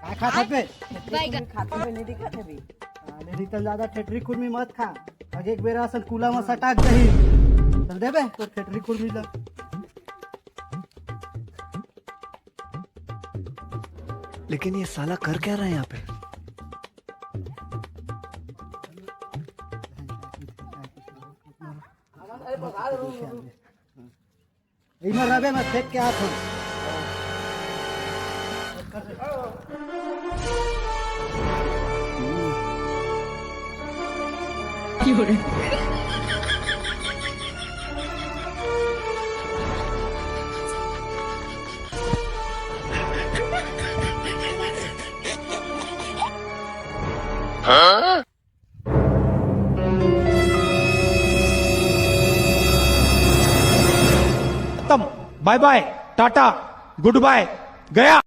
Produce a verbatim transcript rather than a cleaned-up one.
का खात हबे? बैगन। खाते हुए नहीं दिखत हे अभी। अरे, रितन ज्यादा ठेठरी खुरमी मत खा, अगे एक बेरा असन कूला म सटाक जाही। चल देबे तोर ठेठरी खुरमी ला। लेकिन ये साला कर क्या रहा है यहाँ पे? इधर रबे, मैं फेंक के आता हूँ। खत्म। बाय बाय, टाटा, गुड बाय, गया।